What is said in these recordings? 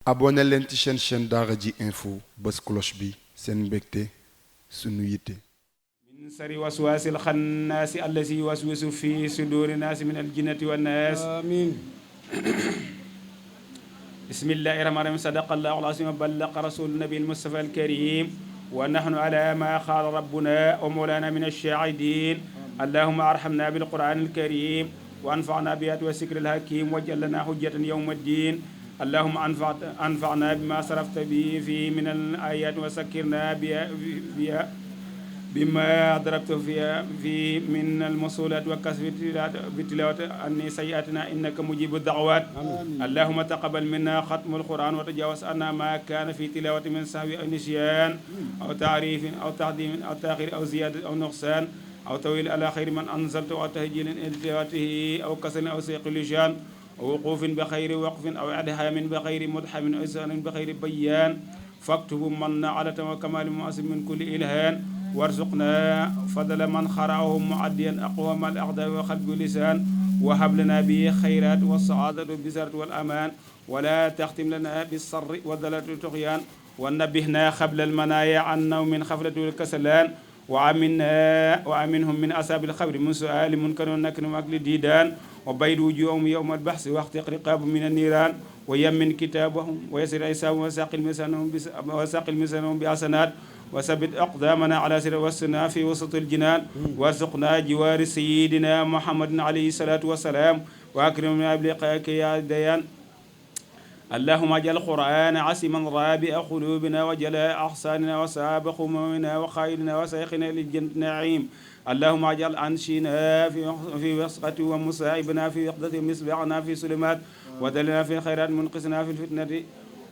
abonné leen ci chaîne Daara J info bës cloche bi seen mbégte sunu yitte min sari waswasil xannaasi allazi yuwaswisu fi suduri naasi min aljinnati wannaas amiin bismillahi rahmaani rahiim sadaqallahu al-aziim wa ballaqa rasulu nabi al-mustafa al-karim wa nahnu ala ma qaala rabbuna wa mawlana min ash-shaahidiin allahumma arhamna bil qur'aani al-karim wa anfa'na bi ayati wa zikri al-hakim waj'al lana hujjatan yawma ad-din allahumma anfa'na bima sarafta bi fi min al-ayat wa zakkirna biha بما ضربت في من المصولات وكسب بالتلاوة أني سيئاتنا إنك مجيب الدعوات اللهم تقبل منا ختم القرآن وتجاوز عنا ما كان في تلاوة من سهو أو نسيان أو تعريف أو تقديم أو تأخير أو زيادة أو نقصان أو تويل على خير من أنزلت أو تهجيل إلى تلاوته أو كسل أو سيق لجان أو وقوف بخير وقف أو إدهام بخير مدحم أو إسان بخير بيان فاكتب من على وكمال مؤسس من كل إلهان وارزقنا فضل من خرعه معديا أقوم الأقدام وقلب ولسان وهب لنا به خيرات والسعادة والبزارة والأمان ولا تختم لنا بالصر والضلال والطغيان ونبهنا قبل المنايا عن نوم خفلة والكسلان وأمنهم من أصحاب الخبر من سؤال منكر ونكر وأكل ديدان وبيد وجوههم يوم البحث واختق رقاب من النيران ويمن كتابهم ويسر حسابهم وساقل ميزانهم بحسنات وثبت أقدامنا على سر وسنا في وسط الجنان وارزقنا جوار سيدنا محمد عليه الصلاة والسلام وأكرمنا بلقائك يا ديان اللهم اجعل القرآن عاصما رابع قلوبنا وجلاء أحساننا وسابق همومنا وخيرنا وسيخنا للجنة نعيم اللهم اجعل أنشنا في وسقة ومصائبنا في وقدة مصباحنا في سلمات ودلنا في الخيرات منقذنا في الفتنة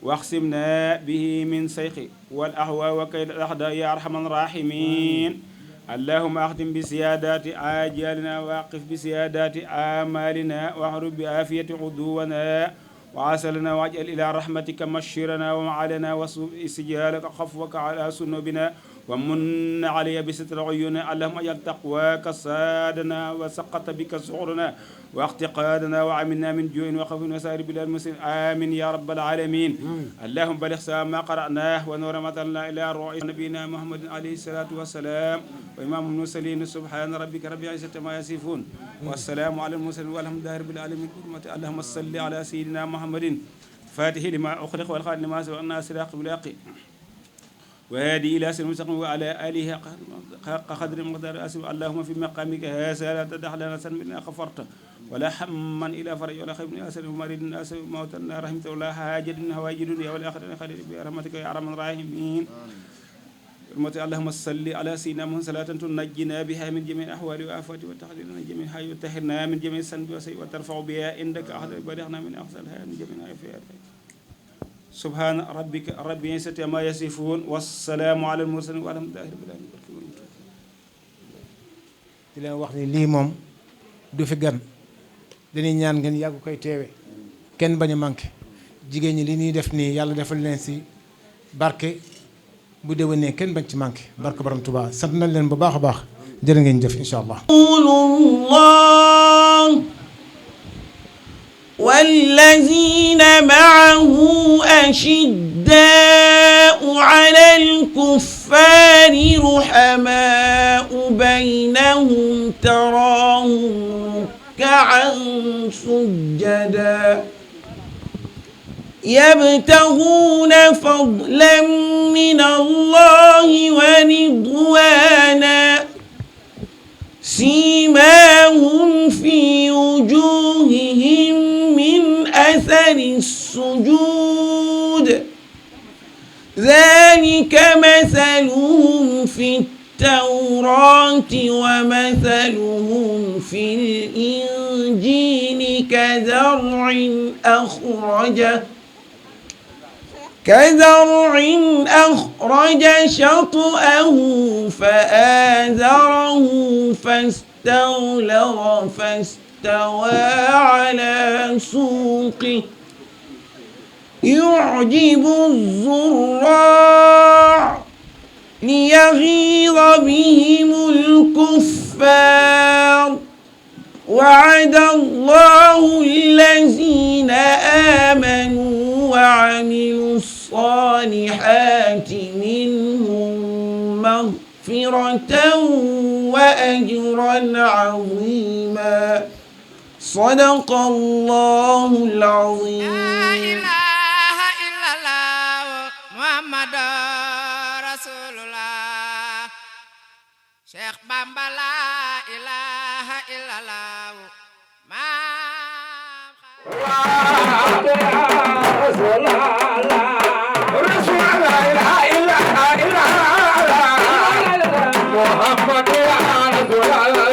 واقسمنا به من سيخ والأهواء وكيد الأحداء يا أرحم الراحمين اللهم أختم بسيادات آجالنا واقف بسيادات آمالنا واهرب بعافية غدونا وعسلنا واجعل إلى رحمتك مشيرنا ومعالنا واصب استجالك خفوك على سنوبنا ومن علي بستر عيوننا اللهم اجعل تقواك صادنا وسقط بك سعرنا واعتقادنا وعملنا من جوع وخوف وسائر بلاد المسلمين آمين يا رب العالمين اللهم بلغ ما قرأناه ونور ما تلنا إلى روح نبينا محمد عليه الصلاة والسلام وإمام المرسلين سبحان ربك رب العزة ما يصفون والسلام على المرسلين والحمد لله رب العالمين اللهم صل على سيدنا محمد فاتح لما أخلق والخاتم لما سبق الناس بالحق وهادي إلى سلم المستقيم وعلى آله حق قدر مقدار أسف اللهم في مقامك هذا لا تدع لنا سن منا غفرت ولا حما إلى فرج ولا خير من أسر ومريد الناس موتنا رحمت ولا حاجة هواجد الدنيا والآخرة خير برحمتك يا أرحم الراحمين اللهم صل على سيدنا محمد صلاة تنجينا بها من جميع الأحوال والآفات وتحررنا من جميع الحي وتطهرنا من جميع الذنب والسيء وترفع بها عندك أحد بلغنا من أقصاها من جميع الآفات subhaana rabbika rabbil izzati ammaa yasifuun wassalaamu alal mursaliin walhamdulillaahi rabbil aalamiin. di leen wax ni lii moom du fi gan dañuy ñaan ngeen yàgg koy teewe kenn bañ a manqué jigéen ñi li ñuy def nii yàlla defal leen si barke bu déwénee kenn bañ ci manqué barke borom Tuubaa sant nañ leen bu baax a baax jërë ngeen jëf incha allah. والذين معه أشداء على الكفار رحماء بينهم تراهم ركعا سجدا يبتغون فضلا من الله ورضوانا سيماهم في وجوههم من أثر السجود ذلك مثلهم في التوراة ومثلهم في الإنجيل كزرع أخرج شطأه فآزره فاستوى على سوقه يعجب الزراع ليغيظ بهم الكفار وعد الله الذين آمنوا وعملوا الصالحات منهم مغفرة وأجرا عظيما صدق الله العظيم. لا إله إلا الله محمد رسول الله شيخ بامبا لا إله إلا الله ما رسول الله لا إله إلا الله محمد رسول الله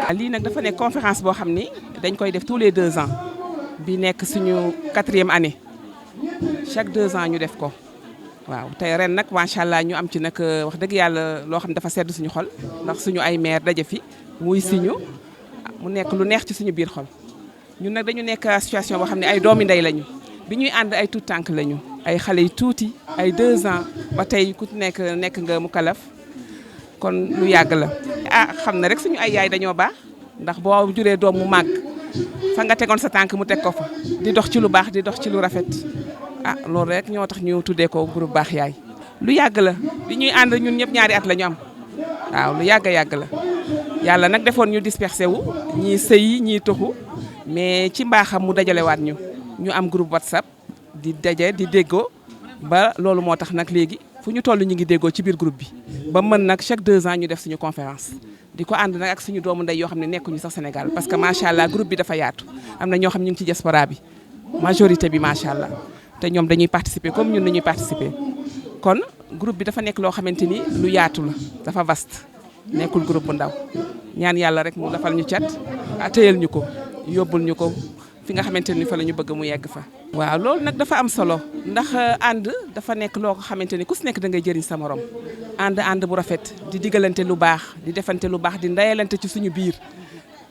lii nag dafa nekk conférence boo xam ni dañ koy def tous les 2 ans bi nekk suñu 4e année chaque 2 ans ñu def ko waaw tey ren nag macha allah ñu am ci nag wax dëgg yàlla loo xam ne dafa sedd suñu xol ndax suñu ay maire daje fi muy siñu mu nekk lu neex ci suñu biir xol ñun nag dañu nekk association boo xam ne ay doomi ndey lañu bi ñuy ànd ay tout tànk lañu ay xale yu tuuti ay 2 ans ba tey ku nekk nga mu kalaf kon lu yàgg la. xam na rek suñu ay yaay dañoo baax ndax boo juree doom mu màgg fa nga tegoon sa tànk mu teg ko fa di dox ci lu baax di dox ci lu rafet loolu rek ñoo tax ñu tuddee ko groupe baax yaay. lu yàgg la bi ñuy ànd ñun ñëpp ñaari at la ñu am waaw lu yàgg la yàlla nag defoon ñu dispersé wu ñii sëyi ñii toxu mais ci mbaaxam mu dajalewaat ñu am groupe WhatsApp di daje di déggoo ba loolu moo tax nag léegi fu ñu toll ñu ngi déggoo ci biir groupe bi ba mën nag chaque 2 ans ñu def suñu conférence di ko ànd nag ak suñu doomu ndey yoo xam ne nekkuñu sax Sénégal parce que macha allah groupe bi dafa yaatu am na ñoo xam ñu ngi ci diaspora bi majorité bi macha allah te ñoom dañuy participer comme ñun dañuy participer kon groupe bi dafa nekk loo xamante ni lu yaatu la dafa vaste nekkul groupe bu ndaw ñaan yàlla rek mu defal ñu cat téyel ñu ko yóbbul ñu ko fi nga xamante ni fa la ñu bëgg mu yegg fa. waaw loolu nag dafa am solo ndax ànd dafa nekk loo ko xamante ni ku si nekk da ngay jëriñ sa morom ànd bu rafet di digalante lu baax di defante lu baax di ndayalante ci suñu biir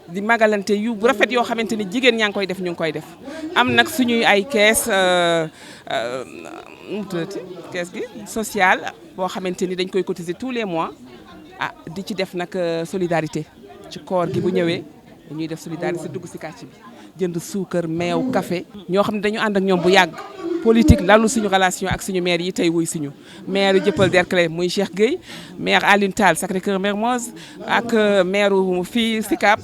di magalante yu rafet yoo xamante ni jigéen ñaa ngi koy def ñu ngi koy def. am nag suñuy ay kees kees gi social boo xamante ni dañ koy cotiser tous les mois di ci def nag solidarité ci koor gi bu ñëwee dañuy def solidarité dugg si kàcc bi. jënd suukar meew café ñoo xam ne dañu ànd ak ñoom bu yàgg politique lalu suñu relation ak suñu maire yi tey wuy suñu maire Dieuppeul Derklé muy Cheikh Gueye maire Alioune Tall Sacré-Cœur Mermoz ak maire fii Sicap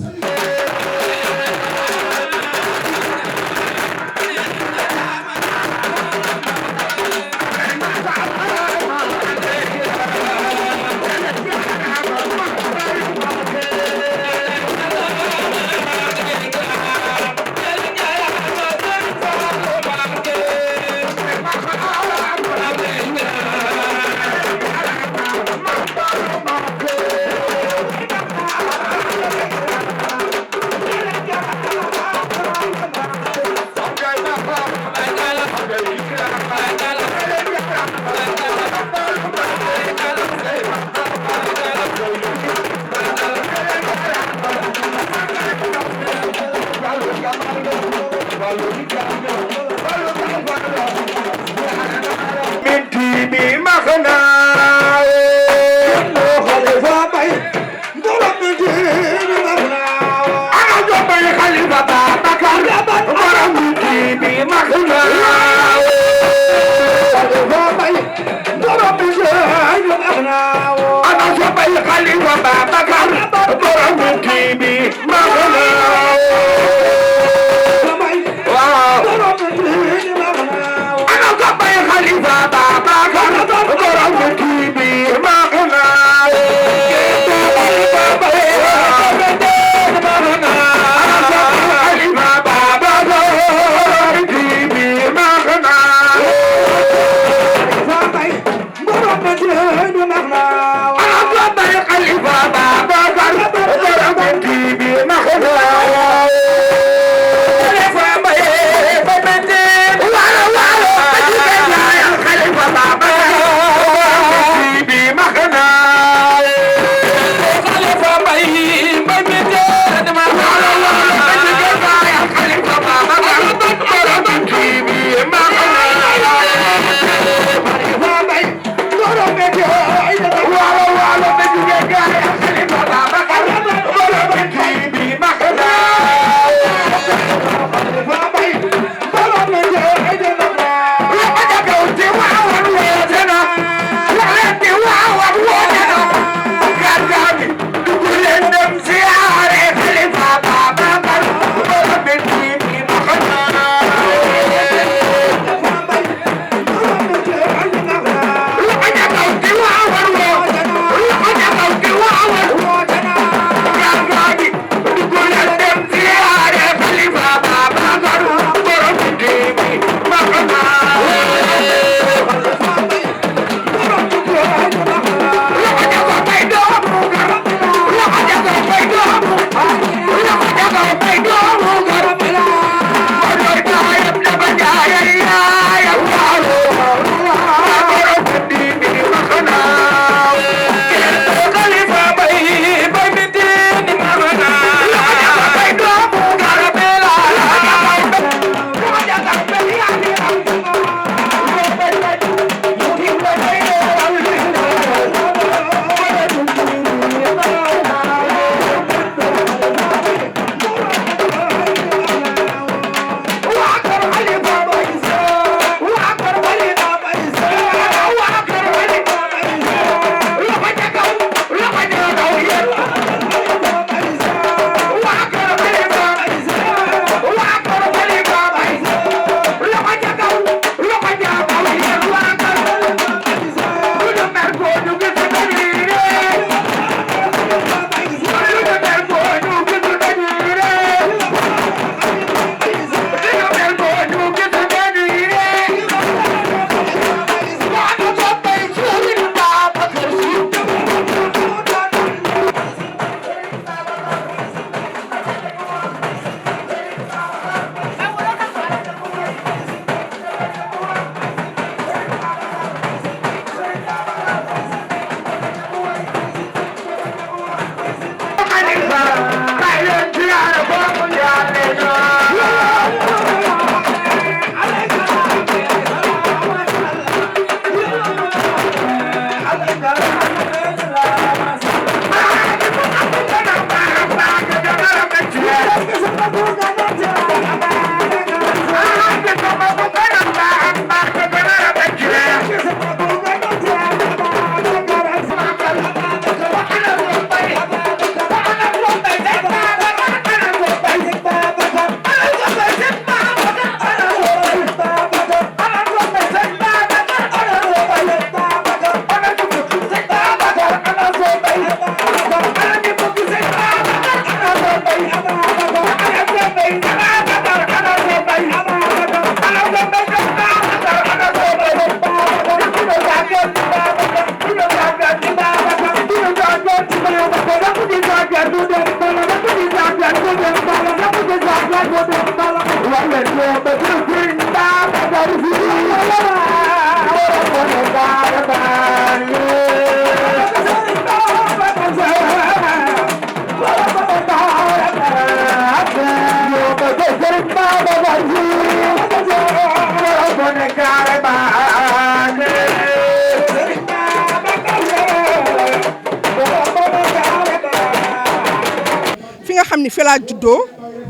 ni fi laa juddoo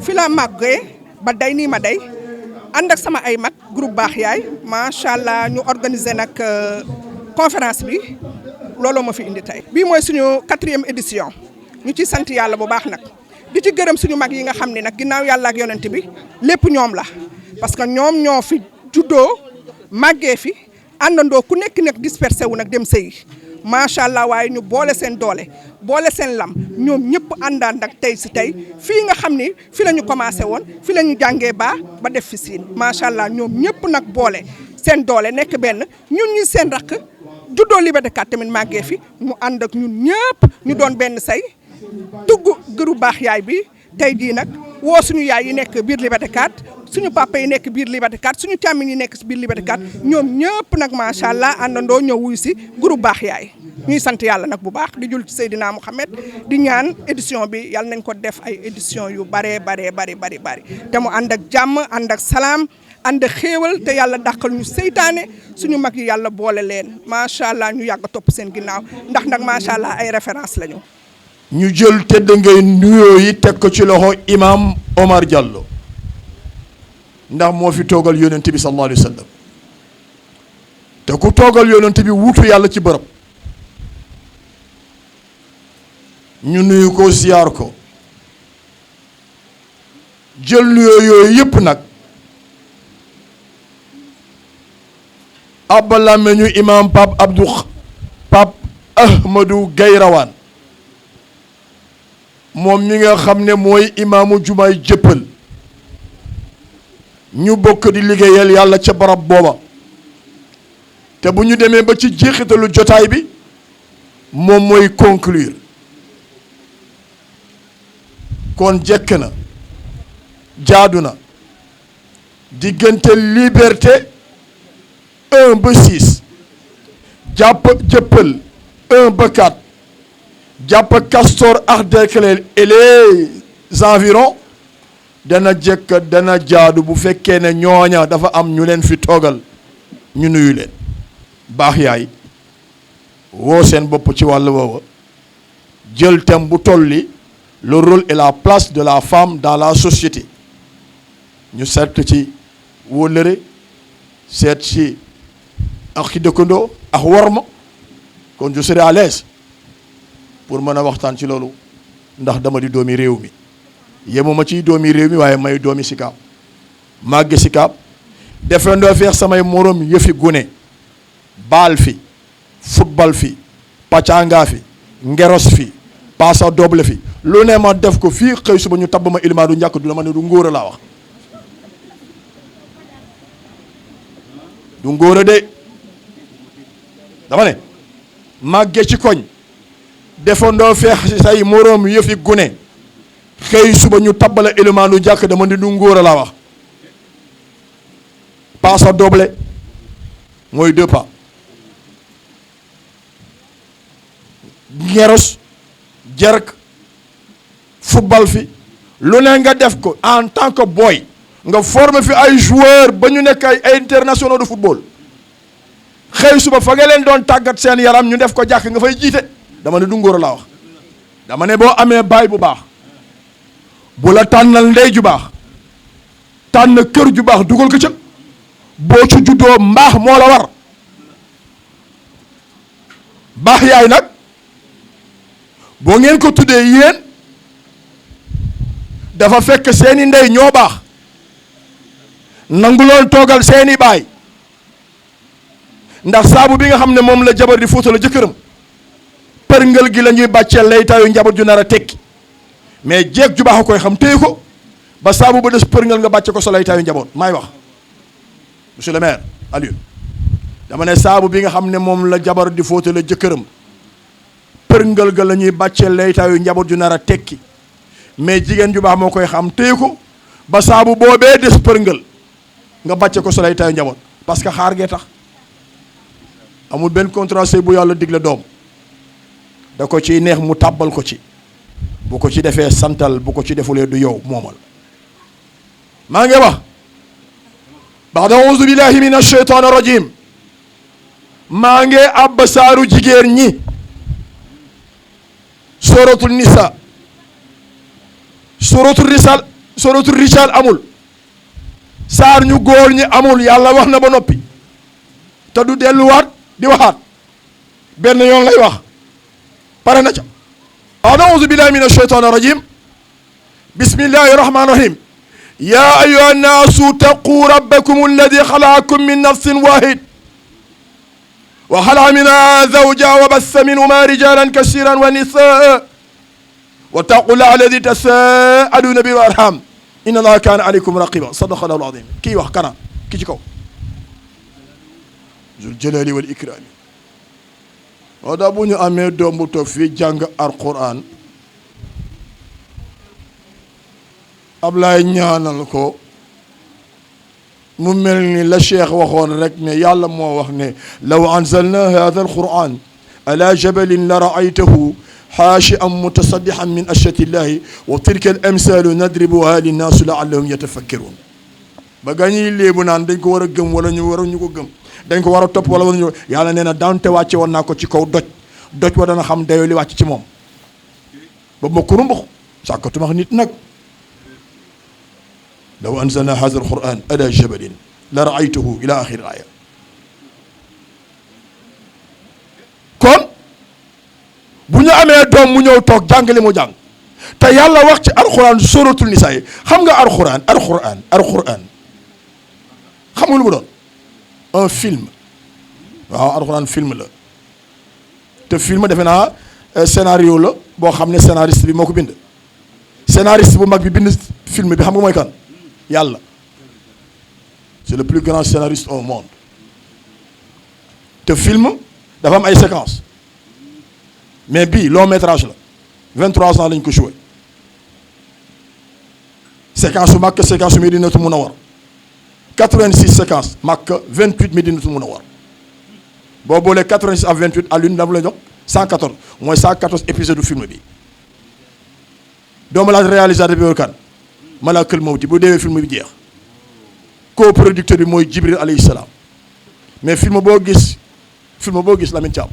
fi laa màggee ba day nii ma day ànd ak sama ay mag groupe baax yaay macha allah ñu organiser nag conférence bi looloo ma fi indi tey. bii mooy suñu 4e édition ñu ci sant yàlla bu baax nag di ci gërëm suñu mag yi nga xam ne nag ginnaaw yàlla ak yonent bi lépp ñoom la parce que ñoom ñoo fi juddoo màggee fi àndandoo ku nekk nag dispersé wu nag dem sëyi macha allah waaye ñu boole seen doole boole seen lam ñoom ñëpp àndaan nag tey si tey fii nga xam ni fi la ñu commencé woon fi la ñu jàngee ba def fi siin macha allah ñoom ñëpp nag boole seen doole nekk benn ñun ñi seen rakk juddoo Liberté 4 tamit màggee fi mu ànd ak ñun ñëpp ñu doon benn say tugg gëru baax yaay bi tey jii nag woo suñu yaay yi nekk biir Liberté 4 suñu papa yi nekk biir Liberté 4 suñu càmmiñ yi nekk biir Liberté 4 ñoom ñëpp nag macha allah àndandoo ñëw wuyu si groupe baax yaay ñuy sant yàlla nag bu baax di jul ci Seydina Mouhamed di ñaan édition bi yàlla nañ ko def ay édition yu bari te mu ànd ak jàmm ànd ak salaam ànd ak xéewal te yàlla dàqal ñu seytaane suñu mag yi yàlla boole leen macha allah ñu yàgg a topp seen ginnaaw ndax nag macha allah ay référence lañu. ñu jël tedd ngay nuyoo yi teg ko ci loxo imam Omar Diallo ndax moo fi toogal yonent bi sallallahu alayhi wa sallam te ku toogal yonent bi wuutu yàlla ci bërëb ñu nuyu ko ziyaar ko jël nuyoo yooyu yëpp nag abala meñu imam Pape Ahmadou Gayrawaan moom mi nga xam ne mooy imaamu jumaay jëppal ñu bokk di liggéeyal yàlla ca barab booba te bu ñu demee ba ci jeexitalu jotaay bi moom mooy conclure kon jekk na jaadu na diggante liberté 1 ba 6 jàpp jëppal 1 ba 4 jàpp Castor ak Derklé et les environs dana jekk dana jaadu bu fekkee ne ñooña dafa am ñu leen fi toogal ñu nuyu leen baax yaay woo seen bopp ci wàll woowa jël thème bu tolli le rôle et la place de la femme dans la société ñu seet ci wóllëre seet ci ak ki dëkkandoo ak worma kon je serai à l'aise pour mën a waxtaan ci loolu ndax dama di doomi réew mi yemuma ci doomi réew mi waaye may doomi Sicap màgge Sicap defendoo feex samay morom yëfi gune baal fi football fi pàccangaa fi ngeros fi paasa doble fi lu ne ma def ko fii xëy suba ñu tabb ma ilimaa du njàkk du la ma ne du ngóor a laa wax du ngóor a de dama ne màgge ci koñ defandoo feex say moroom yëfi gune xëy suba ñu tabbala élément du jàkk dama ni du ngóor a laa wax paasa doble mooy 2 pas ngeros jerk football fi lu ne nga def ko en tant que boy nga former fi ay joueurs ba ñu nekk ay internationaux de football xëy suba fa nga leen doon tàggat seen yaram ñu def ko jàkk nga fay jiite dama ne du ngóor a laa wax dama ne boo amee baay bu baax bu la tànnal ndey ju baax tànn kër ju baax dugal ko ca boo ci juddoo mbaax moo la war baax yaay nag boo ngeen ko tuddee yéen dafa fekk seeni ndey ñoo baax nangu loon toogal seeni baay ndax saabu bi nga xam ne moom la jabar di fóotal jëkkëram përngël gi la ñuy bàcceel lay tayu njaboot ju nar a tekki mais jeeg ju baax a koy xam téye ko ba saabu ba des përngël nga bàcce ko sa lay tayu njaboot maay wax monsieur le maire Alioune dama ne saabu bi nga xam ne moom la jabar di fóotal jëkkëram përngël ga la ñuy bàcceel lay tayu njaboot ju nar a tekki mais jigéen ju baax moo koy xam téye ko ba saabu boobee des përngël nga bàcce ko sa lay tayu njaboot parce que xaar gee tax amul benn contrat sëy bu yàlla digle doom da ko ciy neex mu tàbbal ko ci bu ko ci defee santal bu ko ci defulee du yow moomal maa ngi wax baxda auzu billahi min asheytaan rajim maa ngi abba saaru jigéen ñi suratul nisa suratul rijal amul, saar ñu góor ñi amul, yàlla wax na ba noppi te du delluwaat di waxaat benn yoon lay wax pare na ca. a'uuzu billahi mina shaytaani rajim. bismillahi rahmaani rahim. yaa ayyuha nnaasu taquu rabbakum alladi xalaqakum min nafsin waahid wa xalaqa minha zawjaha wa bassa minhuma rijalan kasiran wa nisaa wattaqu llaha alladi tasaaluuna bihi wal arham inna allaha kaana alaykum raqiba. sadaqa llaahu l-aziim. kii wax kana ki ci kaw zul jalaali wal ikraami. moo tax bu ñu amee doom bu toog fii jàng alquran Ablaay ñaanal ko mu mel ni la cheikh waxoon rek ne yàlla moo wax ne law anzalna hada alquran ala jabalin la raaytahu xaashi'an mutasaddihan min ashati llahi wa tilka al amsalu nadribuha linnaasi laallahum yatafakkarun. ba gaa ñuy léebu naan dañ ko war a gëm wala ñu waruñu ko gëm, dañ ko war a topp wala waruñu, yàlla nee na daante wàcce woon naa ko ci kaw doj wa dana xam dayoo li wàcc ci moom ba mokku rumbux sàkkatuma nit nag. law anzalna hadha alquran ala jabalin la raaytahu ila axiri aya. kon bu ñu amee doom mu ñëw toog jàng li mu jàng te yàlla wax ci alquran suratul nisaa yi. xam nga alquran xam nga lu mu doon un film. waaw alquran film la te film defe naa scénario la boo xam ne scénariste bi moo ko bind. scénariste bu mag bi bind film bi xam nga mooy kan? yàlla. c'est le plus grand scénariste au monde. te film dafa am ay séquences mais bii long métrage la 23 ans lañ ko joué. séquence su Makka, séquence su Medinatul Munawwar 86 séquences Makka, 28 Medinatul Munawwar. boo boolee 86 ak 28 à l'une dafa la jox 114 mooy 114 épisodes du film bi. doomu laaj réalisateur bi kan Malakul Mawti bu deewee film bi jeex. co-producteur bi mooy Jibril alayhi salaam. mais film boo gis Lamine Thiam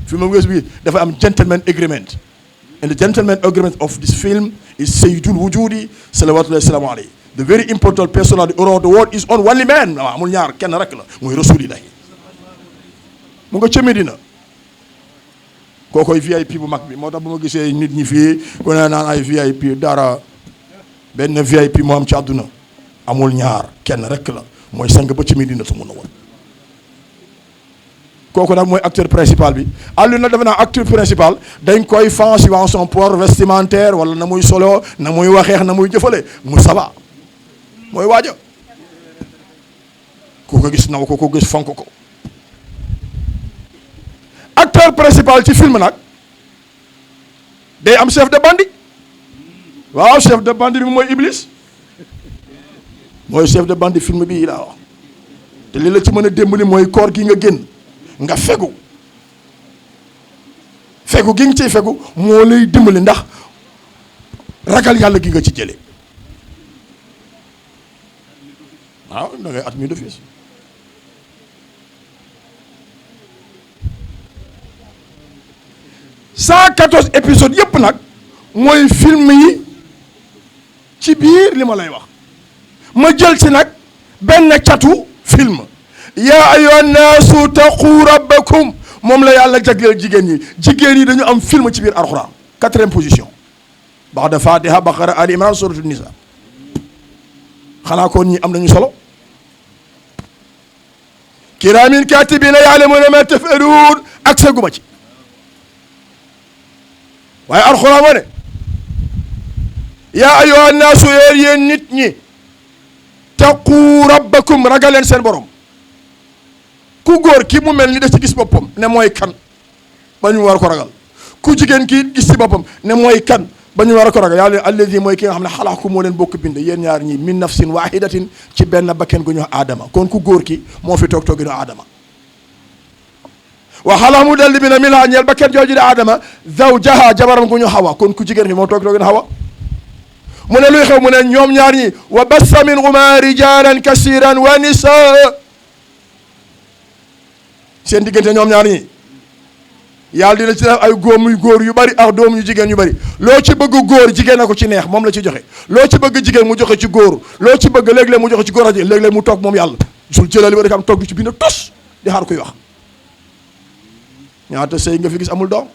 film boo gis bi dafa am gentleman agreement. and the gentleman agreement of this film is Sayyidul Wujudi salawatullahi salamu alayhi. the very important personality around the world is on only man. waaw amul ñaar kenn rek la mooy Rasulillahi. mu nga ca Medina kookoy VIP bu mag bi moo tax bu ma gisee nit ñi fii ku ne naan ay VIP dara benn VIP moo am ci àdduna amul ñaar kenn rek la mooy sang ba ci Medina su mun a woon kooku nag mooy acteur principal bi. àllu nag dafa naa acteur principal dañ koy fan suivant son port vestimentaire wala na muy solo na muy waxeex na muy jëfale mu saba mooy waaja ku ko gis naw ko gis fonk ko. acteur principal ci film nag day am chef de bande. waaw chef de bande bi mooy Iblis mooy chef de bande film bi laa wax te li la ci mën a dimbali mooy koor gi nga génn nga fegu gi nga ciy fegu moo lay dimbali ndax ragal yàlla gi nga ci jëlee waaw da ngay admis d'office. cent 114 épisodes yëpp nag mooy film yi ci biir li ma lay wax ma jël ci nag benn catu film. yaa ayyuhan naasu taqu rabbakum moom la yàlla jagleel jigéen ñi dañu am film ci biir alxuraan 4e position ba'da Fatiha Baqara Ali Imran Suratul Nisa. xanaa kon ñi am nañu solo. kiraamin kaatibiina ya'lamuuna maa taf'aluun ak seguma ci waaye alxuraan moo ne yaa ayyuhan naasu yéen nit ñi taqu rabbakum ragaleen seen borom. ku góor ki mu mel ni da ci gis boppam ne mooy kan ba ñu war ko ragal ku jigéen ki gis ci boppam ne mooy kan ba ñu war ko ragal yàlla alladi mooy ki nga xam ne xalaqakum moo leen bokk bind yéen ñaar ñi min nafsin wahidatin ci benn bakken gu ñu aadama kon ku góor ki moo fi toog tooginu aadama wa xalaqa mu daldi bi ne minhaa ñeel bakken jooju di aadama zawjaha jabaram gu ñu xawa kon ku jigéen ki moo toog tooginu xawa mu ne luy xew mu ne ñoom ñaar ñi wa bassa minhumaa rijaalan kasiiran wa nisaa seen diggante ñoom ñaar ñi yàlla dina ci def ay góom yu góor yu bari ak doom yu jigéen yu bari loo ci bëgg góor jigéen a ko ci neex moom la ci joxe loo ci bëgg jigéen mu joxe ci góor loo ci bëgg léeg-léeg mu joxe ci góor ak jigéen léeg-léeg mu toog moom yàlla sul jëlali ba rek am toog du ci bind tos di xaar koy wax ñaata sëy nga fi gis amul doom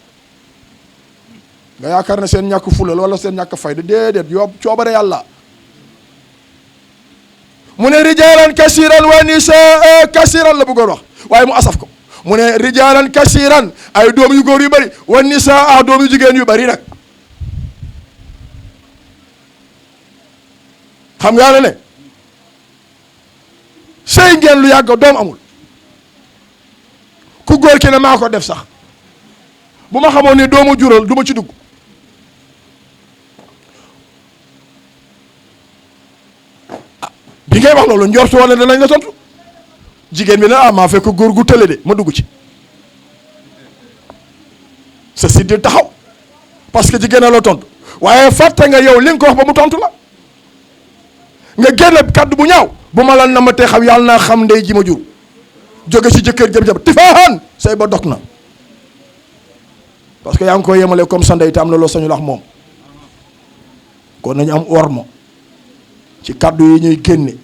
nga yaakaar ne seen ñàkk fulal wala seen ñàkk fayda déedéet yoo coobare yàlla mu ne rijaalan kasiran wa nisaa kasiran la bëggoon wax waaye mu asaf ko mu ne rijaalan kasiran ay doom yu góor yu bari wa nisaa doom yu jigéen yu bari nag xam nga ne sëy ngeen lu yàgg doom amul ku góor ki ne maa ko def sax bu ma xamoon ni doomu jural du ma ci dugg bi ngay wax loolu njortu woon ne danañ la tontu jigéen bi ne maa fekk góor gu tële de ma dugg ci sa si di taxaw parce que jigéen a la tontu waaye fàtte nga yow li nga ko wax ba mu tontu la nga génn kaddu bu ñaaw bu ma la namatee xam yàlla naa xam ndey ji ma jur jóge ci jëkkër jëm tifaahan say ba dog na parce que yaa ngi koy yemale comme sa ndey te am na loo sañu lax moom kon nañu am ormo ci kaddu yi ñuy génne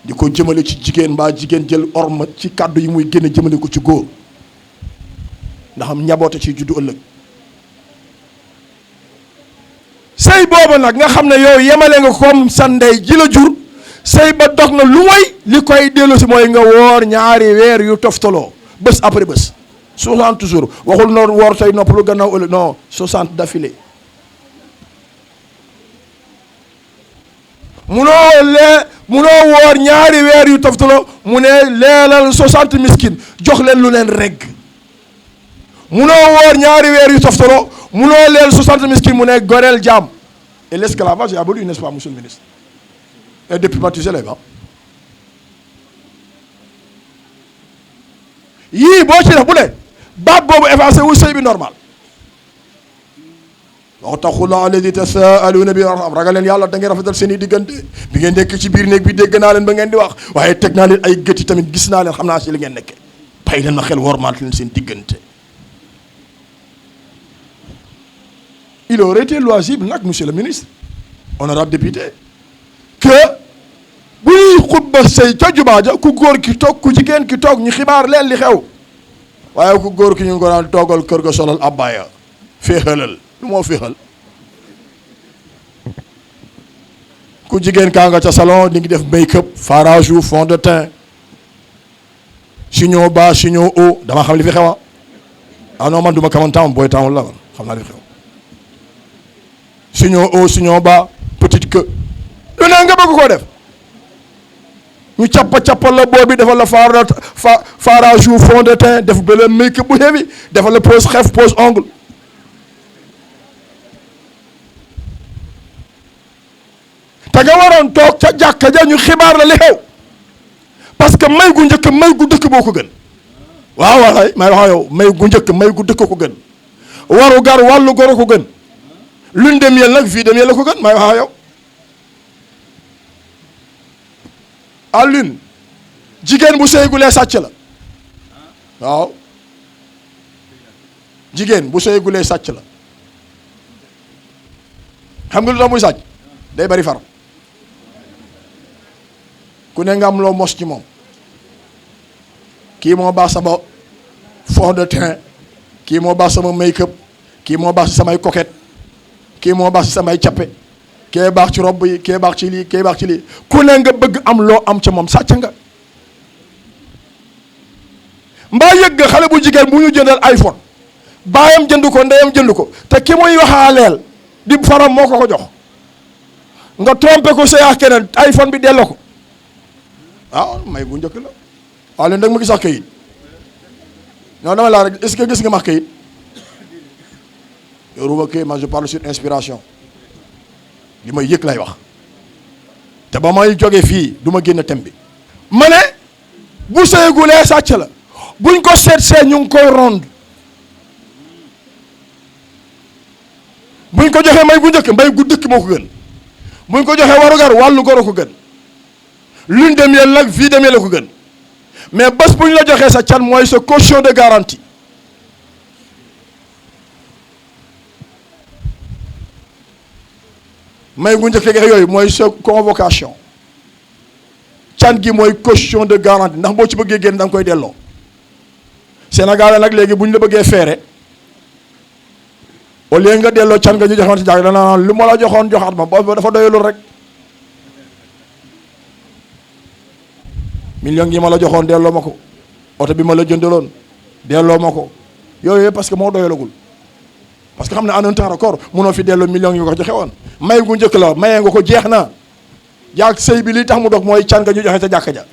di ko jëmale ci jigéen mbaa jigéen jël orma ci kaddu yi muy génne jëmale ko ci góor ndax am njaboote ci juddu ëllëg sëy booba nag nga xam ne yow yemale nga comme sa ndey ji la jur sëy ba dog na lu mooy li koy dellu si mooy nga woor ñaari weer yu toftaloo bés après bés 60 jours waxul noonu woor tey noppalu gannaaw ëllëg non 60 d'affilée munoo woor ñaari weer yu toftaloo mu ne leelal 60 miskin jox leen lu leen regg munoo woor ñaari weer yu toftaloo munoo leel 60 miskin mu ne goreel jaam et l'esclavage est aboli, n'est-ce pas, monsieur le ministre? Et depuis baptiser les gars yii boo ci def bu ne baat boobu effacé wu sëy bi normal wattaqullaha alladi tasaaluuna bihi wal arham ragal leen yàlla da ngeen rafetal seen i diggante bi ngeen nekk ci biir néeg bi dégg naa leen ba ngeen di wax waaye teg naa leen ay gëti tamit gis naa leen xam naa si li ngeen nekkee bàyyi leen ma xel wormaal leen seen diggante. Il aurait été loisible nag monsieur le ministre honorable député que bu ñuy xutba sëy ca jumaa ja ku góor ki toog ku jigéen ki toog ñu xibaar leen li xew waaye ku góor ki ñu ngi ko daan toogal kër ga solal abbaaya féexalal lu moo féexal ku jigéen kaa nga ca salon di ngi def make-up farage ou fond de teint chignon bas chignon haut dama xam li fi xewa ah non man duma kamantaan booy taawul la xam naa li fi xew chignon haut chignon bas petite queue lu ne nga bëgg koo def ñu cappal la boobi defal la farage ou fond de teint def ba la make-up bu heavy defal la pose xef pose ongle te nga waroon toog ca jàkka ja ñu xibaar la li xew parce que may gu njëkk may gu dëkk boo ko gën waaw waay may wax yow may gu njëkk may gu dëkk ko gën waru gar wàllu goro ko gën lune de miel nag vie de miel la ko gën may wax yow à lune jigéen bu sëygulee sàcc la waaw jigéen bu sëygulee sàcc la xam nga lu tax muy sàcc day bari far ku ne nga am loo mos ci moom kii moo baax sama fond de teint kii moo baax sama make-up kii moo baax ci samay coquette kii moo baax ci samay cappe kee baax ci robb yi kee baax ci lii kee baax ci lii ku ne nga bëgg am loo am ca moom sàcc nga mbaa yëg nga xale bu jigéen bu ñu jëndal iPhone baayam jënd ko ndeyam jënd ko te ki muy waxaaleel di faram moo ko ko jox nga trompé ko sëy ak keneen iPhone bi delloo ko ah may bu njëkk la waaw leen dag ma gis sax kayit non dama laa rek est-ce que gis nga max kayit yoruma kayit man je parle sur inspiration li may yëg lay wax te ba may jógee fii du ma génn thème bi ma ne bu sëygulee sàcc la buñ ko seet ñu ngi koy rond buñ ko joxee may bu njëkk mbay gu dëkk moo ko gën buñ ko joxee warugar wàllu goro ko gën lune de miel nag vie de miel la ko gën mais bés bu ñu la joxee sa can mooy sa caution de garantie may gu njëkk gi yooyu mooy sa convocation can gi mooy caution de garantie ndax boo ci bëggee génn da nga koy delloo. Sénégal nag léegi bu ñu la bëggee feere au lieu nga delloo can nga ñu joxoon si jàng dana naan lu ma la joxoon joxaat ma boobu dafa doyalul rek. million yi ma la joxoon delloo ma ko oto bi ma la jëndaloon delloo ma ko yooyu parce que moo doyalagul parce que xam ne en un temps record mënoo fi delloo millions yi nga ko joxe woon may gu njëkk la mayee nga ko jeex na jàkk sëy bi li tax mu dog mooy can nga ñu joxe ca jàkka ja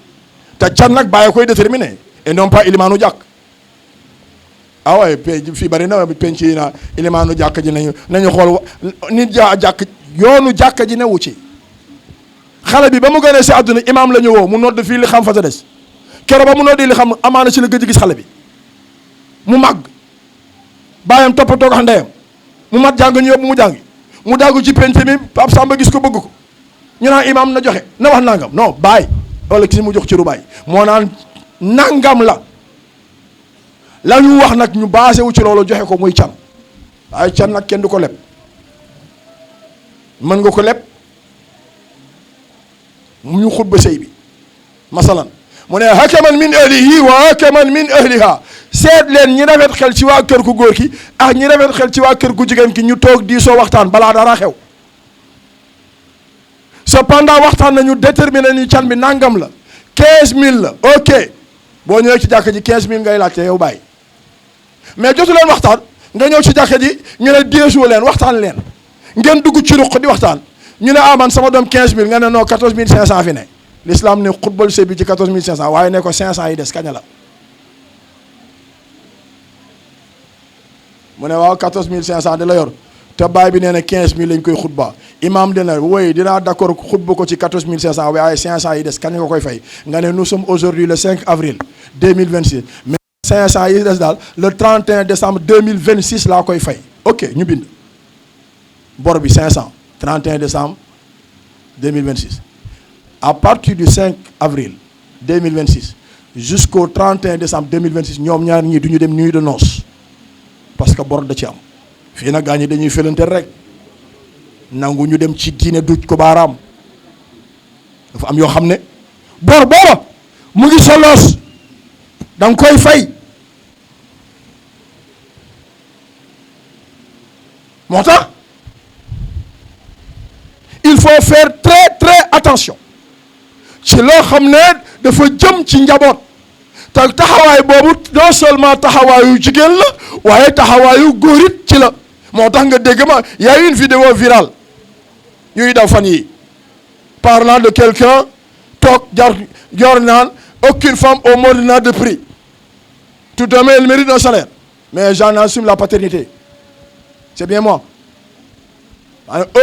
te can nag bàyyi koy déterminer et non pas ilimaanu jàkk ah waaye fii bari na penc yi naa ilimaanu jàkk ji nañu xool nit jàkk yoonu jàkka ji newu ci xale bi ba mu gënee si àdduna imaam la ñu woo mu nodd fii li xam fa sa des keroog ba mu noddi li xam amaana si la gëj gis xale bi mu màgg bàyyam toppatoo ko ndeyam mu mat jàng ñu yóbbu mu jàngi mu daggu ci penc mi Pape Samba gis ko bëgg ko ñu naan imaam na joxe na wax nangam non baay wala ki mu jox ci ru baay moo naan nangam la ñu wax nag ñu basé wu ci loolu joxe ko muy can waaye can nag kenn du ko leb mën nga ko leb mu ñu xutba sëy bi masalan mu ne hakaman min ahlihi wa hakaman min ahliha seet leen ñi rafet xel ci waa kër ku góor ki ak ñi rafet xel ci waa kër ku jigéen ki ñu toog diisoo waxtaan balaa dara xew cependant waxtaan nañu déterminer ni can bi nangam la 15000 la ok boo ñëwee ci jàkka ji 15000 ngay laajte yow bàyyi mais jotu leen waxtaan nga ñëw ci jàkka ji ñu ne diisoo leen waxtaan leen ngeen dugg ci ruq di waxtaan ñu ne man sama doom 15000 nga ne non 14500 fi ne l'islam ne xutbal sëy bi ci 14500 waaye ne ko 500 yi des kañ la mu ne waaw 14500 di la yor te baay bi nee na 15000 lañ koy xutba imam dina woy dinaa d'accord xutba ko ci 14500 waaye 500 yi des kañ nga koy fay nga ne nous sommes aujourd'hui le 5 avril 2026 mais 500 yi des daal le 31 décembre 2026 laa koy fay ok ñu bind bor bi 500 31 décembre 2026 à partir du 5 avril 2026 jusqu'au 31 décembre 2026 ñoom ñaar ñii du ñu dem nuit de noces parce que bor da ci am fii nag gaa ñi dañuy felante rek nangu ñu dem ci diine duj ko baaraam dafa am yoo xam ne bor booba mu ngi soloos da nga koy fay moo tax il faut faire très très attention ci loo xam ne dafa jëm ci njaboot te taxawaay boobu non seulement taxawaayu jigéen la waaye taxawaayu góor it ci la moo tax nga dégg ma y a une vidéo virale yuy daw fan yi parlant de quelqu'un toog jar naan aucune femme au monde n'a de prix tout de même elle mérite un salaire mais j'en assume la paternité c'est bien moi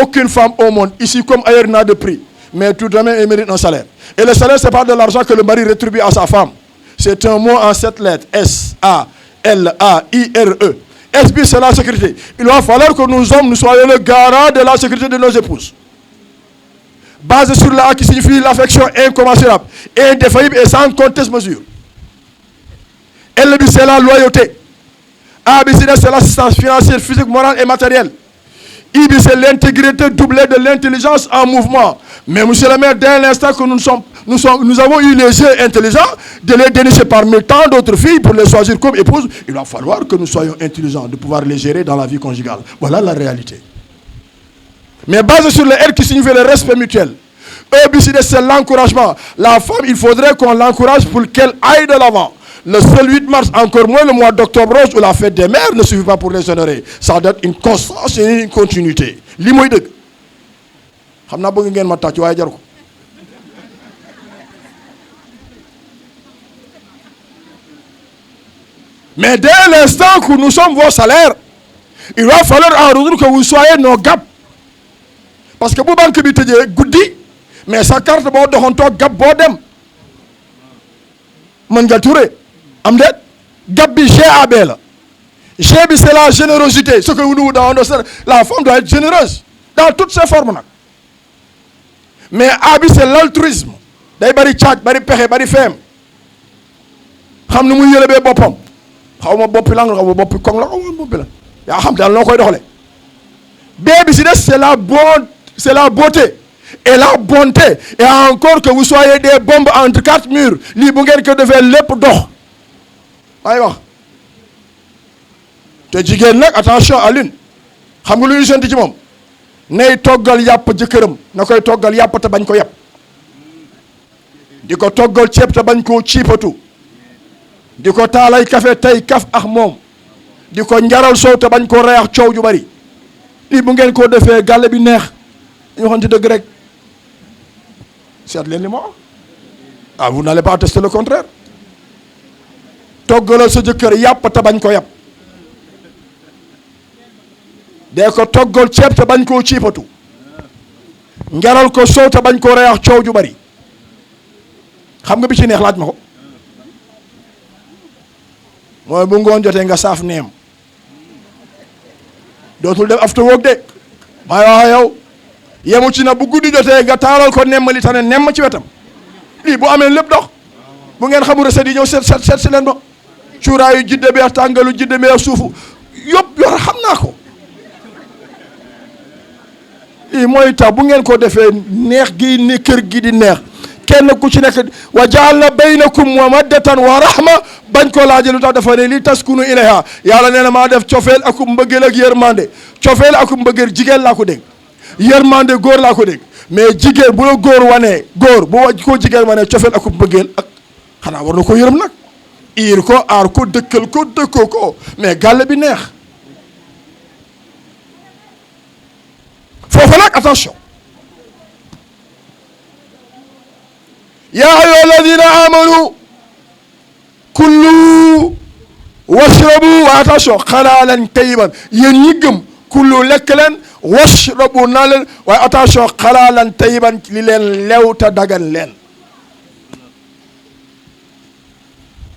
aucune femme au monde ici comme ailleurs n'a de prix mais tout de même elle mérite un salaire et le salaire c'est pas de l'argent que le mari rétribue à sa femme c'est un mot en 7 lettres S-A-L-A-I-R-E S c'est la sécurité il va falloir que nous hommes nous soyons le garant de la sécurité de nos épouses basé sur la qui signifie l'affection incommensurable indéfaillible et sans conteste mesure L c'est la loyauté A c'est l'assistance financière physique morale et matérielle I c'est l'intégrité doublée de l'intelligence en mouvement. Mais monsieur le maire, dès l'instant que nous avons eu les yeux intelligents, de les dénicher parmi tant d'autres filles pour les choisir comme épouses, il va falloir que nous soyons intelligents de pouvoir les gérer dans la vie conjugale. Voilà la réalité. Mais basé sur le R qui signifie le respect mutuel. E, c'est l'encouragement. La femme, il faudrait qu'on l'encourage pour qu'elle aille de l'avant. Le seul 8 mars, encore moins le mois d'octobre rose ou la fête des mères ne suffit pas pour les honorer. Ça doit être une constance et une continuité. Li mooy dëgg xam naa bëgg ngeen ma tàcc waaye jar ko mais dès l'instant que nous sommes vos salaires il va falloir en retour que vous soyez nos gap parce que bu banque bi tëjee guddi mais sa carte boo doxantoo gap boo dem mën nga ture am de gap bi GAB la G bi c'est la générosité ce que nous dans la femme doit être généreuse dans toutes ses formes nag mais A bi c'est l'altruisme day bari caaj bari pexe bari feem xam nu muy yëlebee boppam xaw ma boppi lang xaw ma boppi koŋ la xaw ma boppi la yaa xam daal noo koy doxale B bi si des c'est c'est la beauté et la bonté, et encore que vous soyez des bombes entre quatre murs lii bu ngeen ko defee lépp dox ay wax. te jigéen nag attention Alioune xam nga lu ñu sant ci moom nay toggal yàpp jëkkëram na koy toggal yàpp te bañ ko yàpp di ko toggal ceeb te bañ koo ciipatu di ko taalay café tey kaf ak moom di ko njaral soow te bañ koo reyax coow ju bari lii bu ngeen koo defee gàlle bi neex ñu waxante dëgg rek seet leen li ma wax ah vous n'allez pas attester le contraire toggalal sa jëkkër yàpp te bañ ko yàpp dee ko toggal ceeb te bañ koo ciipatu njaral ko soow te bañ koo reyax coow ju bari xam nga bi ci neex laaj ma ko mooy bu ngoon jotee nga saaf neem dootul def after work de may wax yow yemu ci na bu guddi jotee nga taalal ko nemmali tane nemm ci wetam lii bu amee lépp dox bu ngeen xamul recette yi ñëw seet si leen ba cuuraayu jidde bee tàngalu jidde bee suufu yëpp yor xam naa ko lii mooy tax bu ngeen ko defee neex gi ni kër gi di neex kenn ku ci nekk wa ja'alna baynakum mawaddatan wa rahma bañ ko laajee lu tax dafa ne li taskunu ilayha yàlla nee na maa def cofeel ak mbëggeel ak yërmande cofeel ak mbëggeel jigéen laa ko dégg yërmande góor laa ko dégg mais jigéen bu la góor wanee góor bu ko jigéen wanee cofeel ak mbëggeel ak xanaa war na ko yërëm nag iir ko aar ko dëkkal ko dëkkoo ko mais gàlle bi neex foofu nag attention yaa ayyuha alladina amanu kullu washrabu wa attention xalaalan tayyiban yéen ñi gëm kullu lekk leen washrabu naa leen waaye attention xalaalan tayyiban li leen lew te dagan leen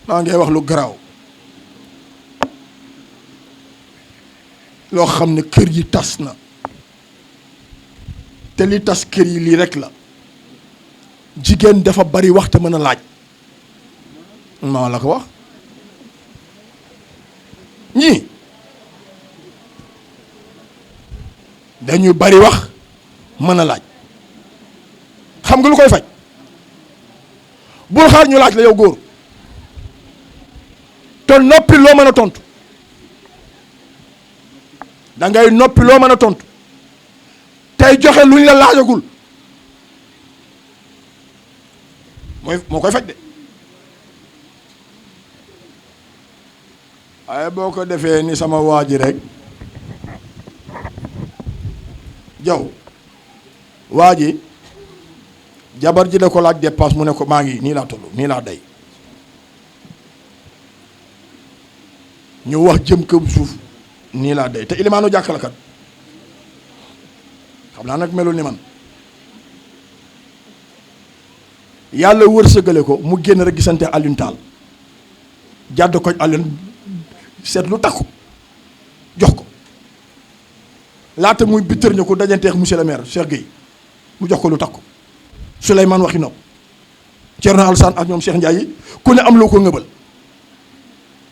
maa ngi wax lu garaaw loo xam ne kër yi tas na te li tas kër yi lii rek la jigéen dafa bari wax te mën a laaj maa la ko wax ñii dañu bari wax mën a laaj xam nga lu koy faj bul xaar ñu laaj la yow góor te noppi loo mën a tontu da ngay noppi loo mën a tontu tey joxe luñ la laajagul moo koy faj de waaye boo ko defee ni sama waa ji rek jaw waa ji jabar ji da ko laaj dépense mu ne ko maa ngi nii laa toll nii laa day ñu wax jëm këm suuf nii laa day te ilimaanu jàkkalakat xam naa nag melul ni man yàlla wërsëgale ko mu génn rek gisante Alioune Tall jàdd ko Alioune seet lu takku jox ko laata muy bittër ñu ko dajanteex monsieur le maire Cheikh Gueye mu jox ko lu takku Souleymane waxi nopp Thierno Alassane ak ñoom Cheikh Ndiaye yi ku ne am loo ko ngëbal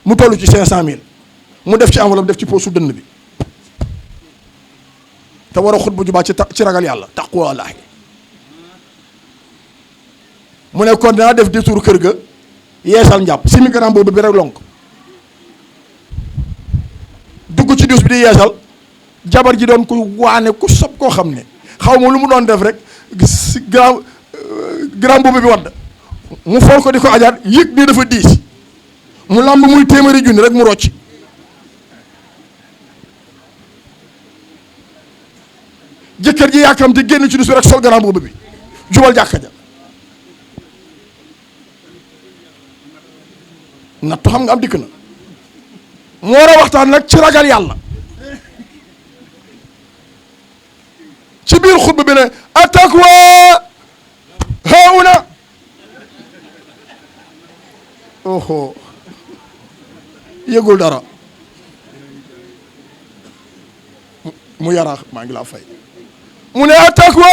mu toll ci 500000 mu def ci enveloppe def ci poosu dënn bi te war a xut bu jubaa ci ragal yàlla taqwallaahi mu ne kon dinaa def détour kër ga yeesal njàpp si migrant boobu bi rek lonk dugg ci duus bi di yeesal jabar ji doon ko waane ku sob koo xam ne xaw ma lu mu doon def rek si grand boobu bi wadd mu fool ko di ko ajaat yëg nii dafa diis mu làmb muy téeméeri junni rek mu rocc jëkkër ji yàkkam di génn ci duus bi rek sol grand boobu bi jubal jàkka ja nattu xam nga am dikk na mu war a waxtaan nag ci ragal yàlla ci biir xutba bi ne attaqwa hauna oho yëgul dara mu yaraax maa ngi laa fay mu ne attaqwa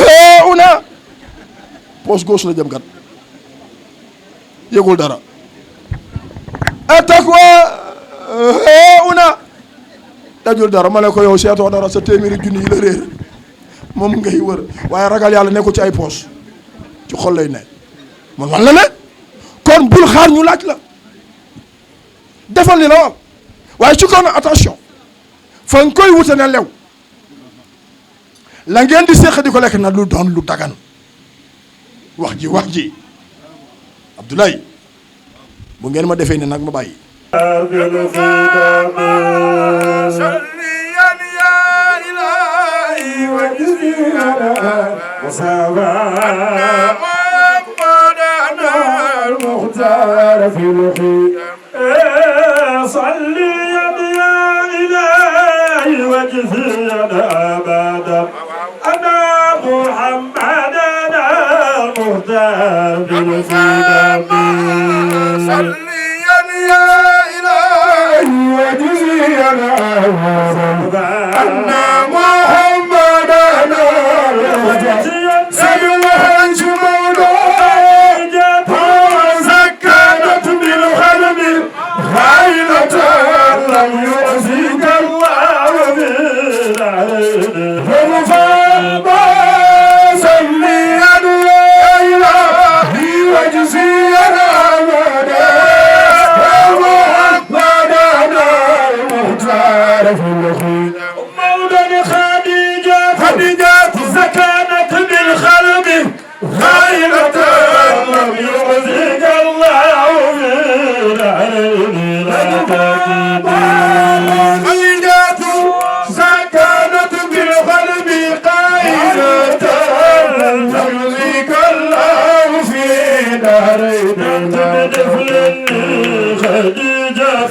hauna poche gauche la jëm kat yëgul dara attaqwa hauna dajul dara ma ne ko yow seetoo dara sa téeméeri junni yi la réer moom ngay wër waaye ragal yàlla nekkul ci ay poche ci xol lay ne man wan la ne kon bul xaar ñu laaj la defal li la war waaye ci kaw na attention fa nga koy wute ne lew la ngeen di séq di ko lekk na lu doon lu dagan wax ji Abdoulaye bu ngeen ma defee ne nag ma bàyyi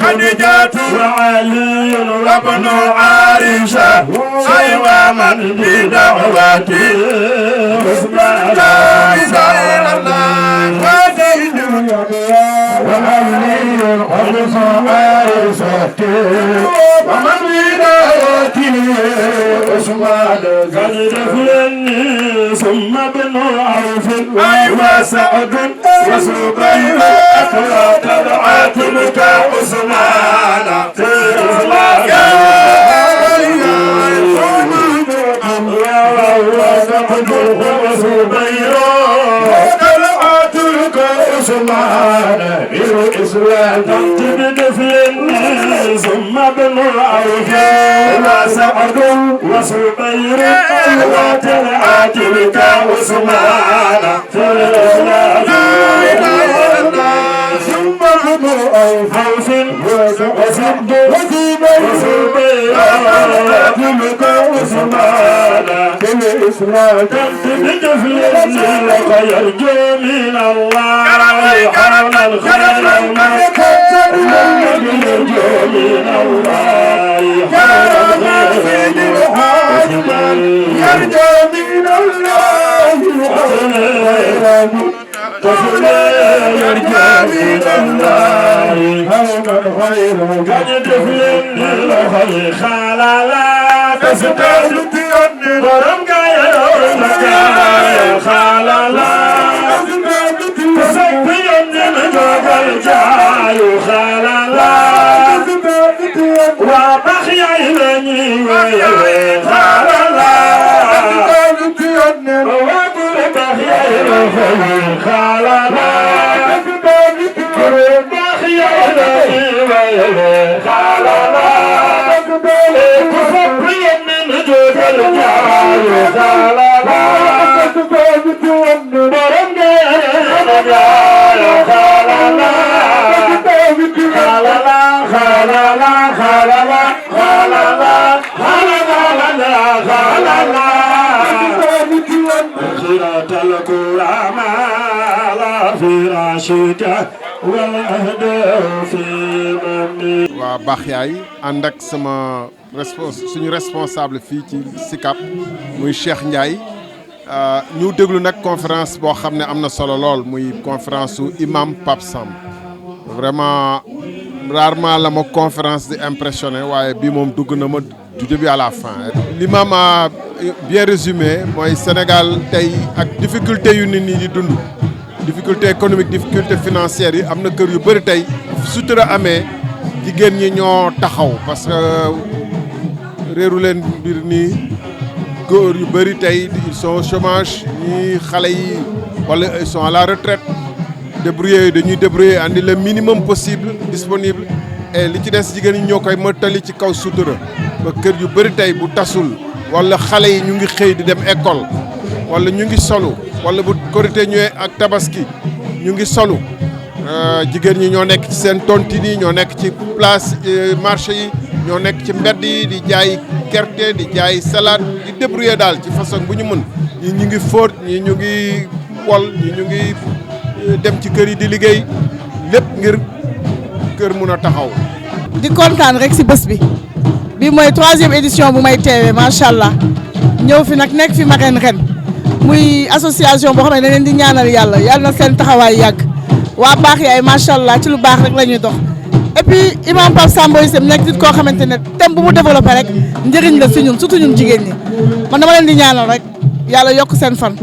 خديجة وعلي وابن عائشة أيوة من بدعوتي لا إله إلا الله وعلي وابن عائشة ومن بدعوتي عثمان قد دفلني ثم ابن عوف وسعد وزبير أقرأ طلعت لك عثمان وسعد وزبير طلعت لك عثمان الإسلام بدفلني ثم ابن عوف وسعد وزبير طلعت لك عثمان خوف وصد وزبير كلك عثمان بالإسلام بدفل لك يرجو من الله حول الخير المكتر يرجو من الله حول الخير يرجو من الله يرجع من الله هون الخير قد تفلن الخير خلالا تستجد ورم قايا خلالا تسبين نجوك الجاي خلالا وبخيا إلني خلالا خلالا waa baax yaay ànd ak sama suñu responsable fii ci SICAP muy Cheikh Ndiaye ñu déglu nag conférence boo xam ne am na solo lool muy conférence su imam Pape Samb vraiment rarement la ma conférence di impressionné waaye bii moom dugg na ma du début à la fin. L'imam a bien résumé mooy Sénégal tey ak difficulté yu nit ñi di dund difficulté économique difficulté financière yi am na kër yu bëri tey sutura amee jigéen ñi ñoo taxaw parce que réeru leen mbir nii góor yu bëri tey ils sont au chômage ñii xale yi wala ils sont à la retraite débrouiller dañuy débrouiller andi le minimum possible disponible et li ci des jigéen ñi ñoo koy mottali ci kaw sutura ba kër yu bëri tey bu tasul wala xale yi ñu ngi xëy di dem école wala ñu ngi solu wala bu korité ñëwee ak tabaski ñu ngi solu jigéen ñi ñoo nekk ci seen tontine yi ñoo nekk ci place marché yi ñoo nekk ci mbedd yi di jaay gerte di jaay salade di débrouiller daal ci façon bu ñu mën ñi ñu ngi fóot ñi ñu ngi wol ñi ñu ngi dem ci kër yi di liggéey lépp ngir kër mun a taxaw. di kontaan rek si bés bi bi mooy 3e édition bu may teewee macha allah ñëw fi nag nekk fi marraine ren muy association boo xam ne da leen di ñaanal yàlla na seen taxawaay yàgg waa baax yaay macha allah ci lu baax rek la ñuy dox. et puis imam Pape Samba Issem nekk nit koo xamante ne thème bu mu développé rek njëriñ la si ñun surtout ñun jigéen ñi man dama leen di ñaanal rek yàlla yokk seen fan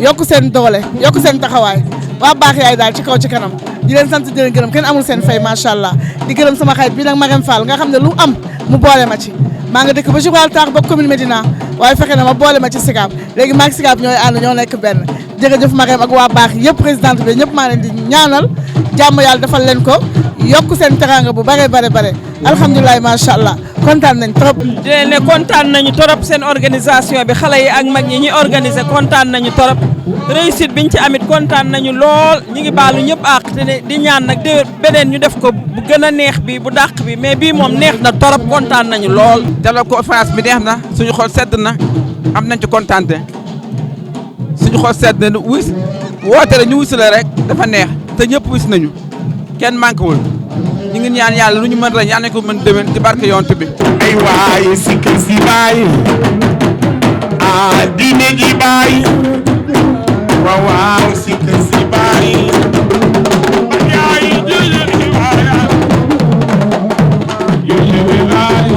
yokk seen doole yokk seen taxawaay waa baax yaay daal ci kaw ci kanam di leen sant di leen gërëm kenn amul seen fay macha allah di gërëm sama xarit bi nag Marème Fall nga xam ne lu am mu boole ma ci maa nga dëkk ba Gibraltar ba commune Médina waaye fexe na ma boole ma ci Sicap léegi maa ngi Sicap ñooy ànd ñoo nekk benn jërëjëf Marème ak waa baax yëpp présidente bi ñëpp maa leen di ñaanal jàmm yàlla defal leen ko yokk seen teranga bu bare alhamdulilah macha allah kontaan nañ trop. di leen ne kontaan nañu trop seen organisation bi xale yi ak mag ñi ñuy organiser kontaan nañu trop réussite biñ ci amit kontaan nañu lool ñu ngi baalu ñëpp àq te di ñaan nag beneen ñu def ko bu gën a neex bi bu dàq bi mais bii moom neex na trop kontaan nañu lool. dialogue conférence bi neex na suñu xol sedd na am nañ ci kontaante suñu xol sedd na wis woote la ñu wis la rek dafa neex te ñëpp wis nañu kenn manqué wul. ñu ngi ñaan yàlla lu ñu mën rek yàlla nañ ko mën déwén ci barke yonent bi. ay waay sikki si baay diine ji baay waaw waaw sikki si baay yaay jële si baay jële baay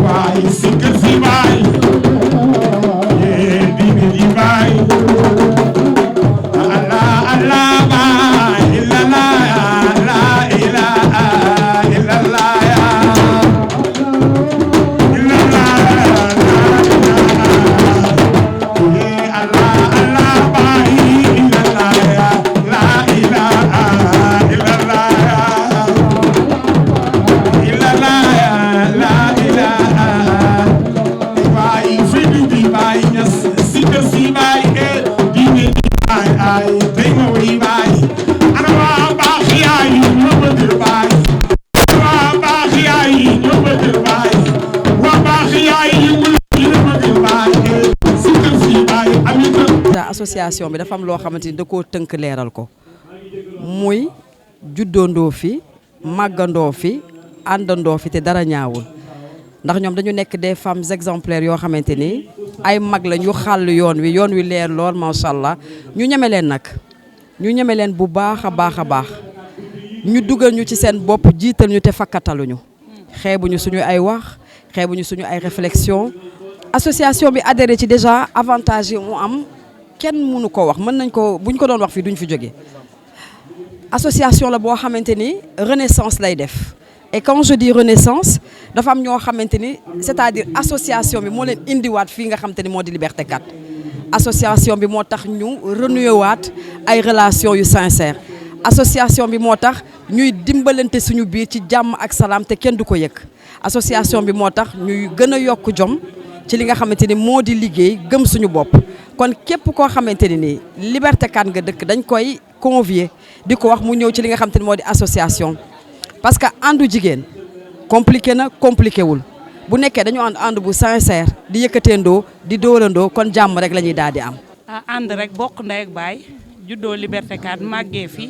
waay sikki si baay diine ji baay Allah Allah baay illallah association bi dafa am loo xamante ni da koo tënk leeral ko muy juddoondoo fi màggandoo fi àndandoo fi te dara ñaawul ndax ñoom dañu nekk des femmes exemplaires yoo xamante ni ay mag la ñu xàll yoon wi leer lool macha allah ñu ñeme leen nag ñu ñeme leen bu baax a baax a baax ñu dugal ñu ci seen bopp jiital ñu te fakkataluñu xeebuñu suñu ay wax xeebuñu suñu ay réflexion association bi adhéré ci déjà avantage yi mu am kenn mënu ko wax mën nañ ko buñ ko doon wax fii duñ fi jógee association la boo xamante ni renaissance lay def et quand je dis renaissance dafa am ñoo xamante ni c'est-à-dire association bi moo leen indiwaat fii nga xamante ni moo di Liberté 4 association bi moo tax ñu renouer waat ay relations yu sincères association bi moo tax ñuy dimbalante suñu biir ci jàmm ak salaam te kenn du ko yëg association bi moo tax ñuy gën a yokk jom ci li nga xamante ni moo di liggéey gëm suñu bopp kon képp koo xamante ni nii Liberté 4 nga dëkk dañ koy convier di ko wax mu ñëw ci li nga xamante ni moo di association parce que àndu jigéen compliqué na compliqué wul bu nekkee dañu ànd bu sincère di yëkkateendoo di dóorandoo kon jàmm rek la ñuy daal di am. ànd rek bokk ndey ak baay juddoo Liberté 4 màggee fi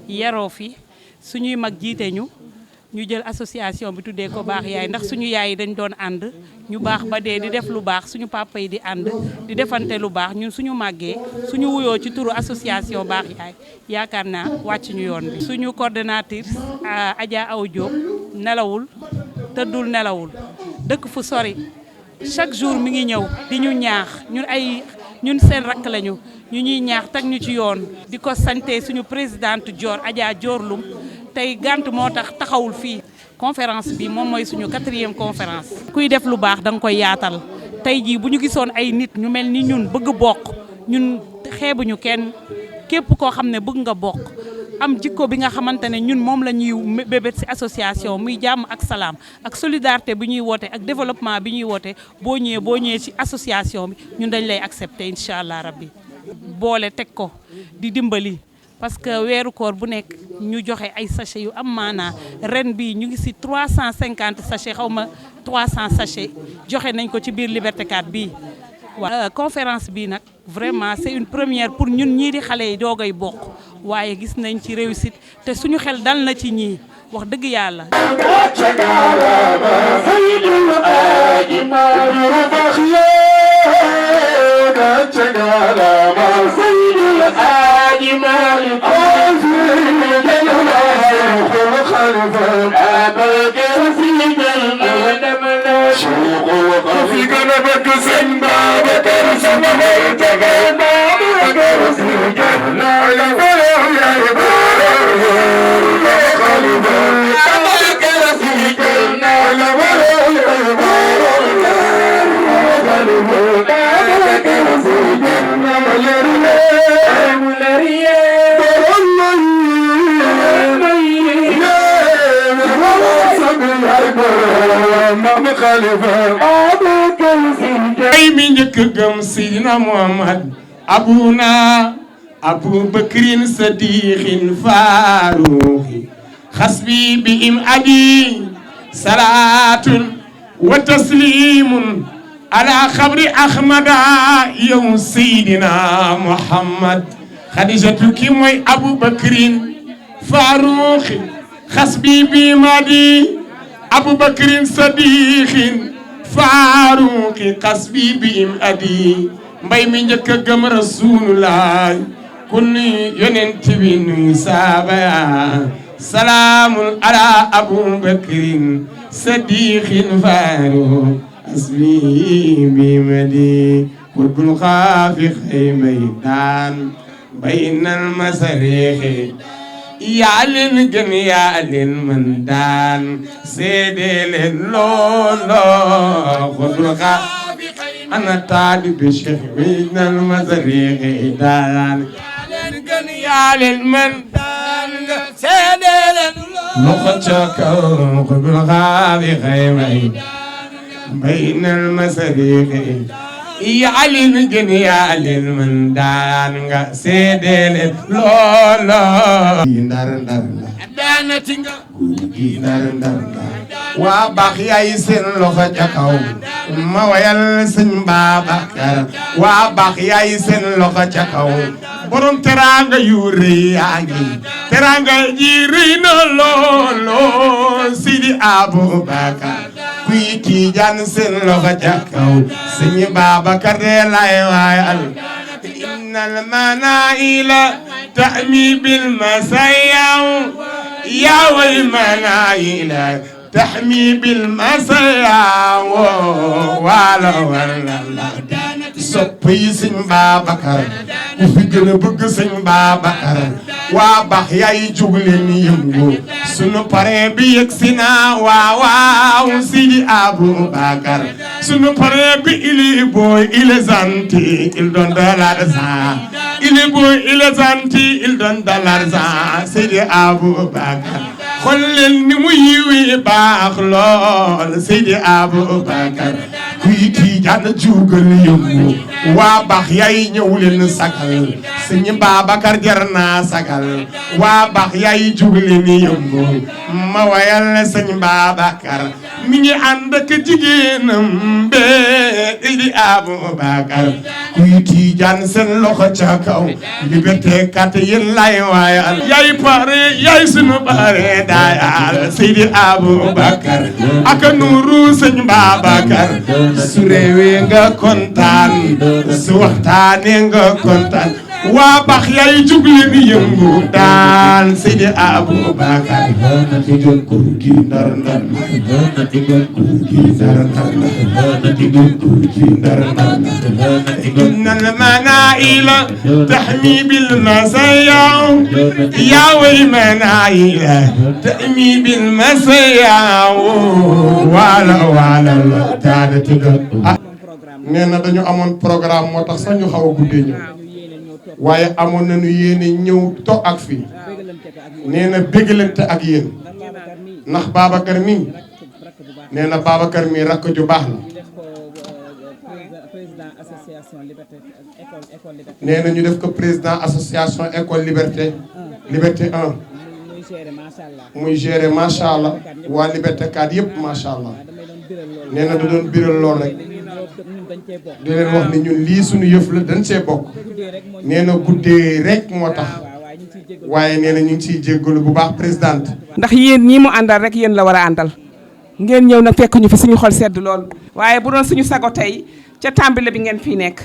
yaroo fi suñuy mag jiite ñu jël association bi tuddee ko baax yaay ndax suñu yaay yi dañ doon ànd ñu baax ba dee di def lu baax suñu papa yi di ànd di defante lu baax ñun suñu màggee suñu wuyoo ci turu association baax yaay yaakaar naa wàcc ñu yoon bi. suñu coordonnatrice Adja Aw Diop nelawul tëddul nelawul dëkk fu sori chaque jour mi ngi ñëw di ñu ñaax ñun seen rakk lañu ñu ñuy ñaax teg ñu ci yoon di ko sante suñu présidente Dior Adja Dior Loum tey gànt moo tax taxawul fii conférence bi moom mooy suñu 4e conférence kuy def lu baax da nga koy yaatal tey jii bu ñu gisoon ay nit ñu mel ni ñun bëgg bokk ñun xeebuñu kenn képp koo xam ne bëgg nga bokk am jikko bi nga xamante ne ñun moom la ñuy bébét ci association muy jàmm ak salaam ak solidarité bi ñuy woote ak développement bi ñuy woote boo ñëwee ci association bi ñun dañ lay accepter incha allah rabbi boole teg ko di dimbali parce que weeru koor bu nekk ñu joxe ay sachet yu am maanaa ren bi ñu ngi ci 350 sachet xaw ma 300 sachet joxe nañ ko ci biir Liberté 4 bii waaw conférence bi nag vraiment c'est une première pour ñun ñii di xale yi doogay bokk waaye gis nañ ci réussite te suñu xel dal na ci ñii wax dëgg yàlla في قلبك سنبا بكر سنبا بكر بكر سنجر لا يفرح يا خليفة بكر سنجر لا يفرح يا بكر سنجر ay mi njëkk gëm Seydina Muhammad abuna Abu Bakrin Sadiqin Faruqi xasbi bi im adi salaatun wa taslimun ala xabri Ahmada yow Seydina Muhammad Xadijatu ki mooy Abu Bakrin Faruqi xasbi bi im adi Abu Bakrin Sadiqin Faruqi xasbi bi im adi mbay mi njëkk a gëm Rasulullah kun yonent bi nuy saaba salaamun ala Abu Bakrin Sadiqin Faruqi xasbi bi im adi qurbul xaafi xaymay daan baynal masarixi yaa leen gën yaa leen mën daan seede leen looloo xudul xaafi ana taalibe Cheikh baynal masarixi daan yaa leen gën yaa leen mën daan seede leen loxo ca kaw xudul xaafi xaymay baynal masarixi yaa leen gën yaa leen mën daan nga seede leen looloo ndar ndar la daanati nga gi ndar ndar la waa baax yaay seen loxo ca kaw ma wayal sëñ Babacar waa baax yaay seen loxo ca kaw borom teranga yu rëy yaa ngi teranga ji rëy na looloo Sidi Aboubacar kuy Tijaan seen loxo ca kaw sëñ Babacar de lay waayal innal manaila tahmi bil masayaw ya wal manaila tahmi bil masayaw wala wala soppi sëñ Babacar ku fi gën a bëgg sëñ Babacar waa baax yaay jug leen yëngu sunu parrain bi yegsi na waaw Sidi Aboubacar sunu parrain bi il est beau il est gentil il donne de l'argent il est beau il est gentil il donne de l'argent Sidi Aboubacar xool leen ni mu yiwi baax lool Sidi Aboubacar kuy Tijaan jugal yëngu waa baax yaay ñëw leen sagal sëñ Babacar jar naa sagal waa baax yaay jug leen yëngu ma wayal sëñ Babacar mi ngi ànd ak jigéenam be Sidi Aboubacar kuy Tijaan seen loxo ca kaw Liberté 4 yéen lay waayal yaay pare yaay sunu pare daayal Sidi Aboubacar ak nuuru sëñ Babacar su réewee nga kontaan su waxtaanee nga kontaan waa baax yaay jug leen yëngu daal Sidi Aboubacar na digal ko gi ndar ndar na digal ko gi ndar ndar na digal ko gi ndar ndar innal manaila tahmi bil masaya ya way manaila tahmi bil masaya wala wala taada digal nee na dañu amoon programme moo tax sax ñu xaw a guddee ñëw waaye amoon nañu yéene ñëw toog ak fii nee na bégalante ak yéen ndax Babacar mii nee na Babacar mii rakk ju baax la nee na ñu def ko président association école liberté 1 muy gérer macha allah waa liberté 4 yëpp macha allah nee na da doon biral lool rek di leen wax ni ñun lii suñu yëf la dañ see bokk nee na guddee rek moo tax waaye nee na ñu ngi ciy jéggalu bu baax présidente. ndax yéen ñii mu àndal rek yéen la war a àndal ngeen ñëw nag fekk ñu fi suñu xol sedd lool waaye bu doon suñu sago tey ca tàmbale bi ngeen fii nekk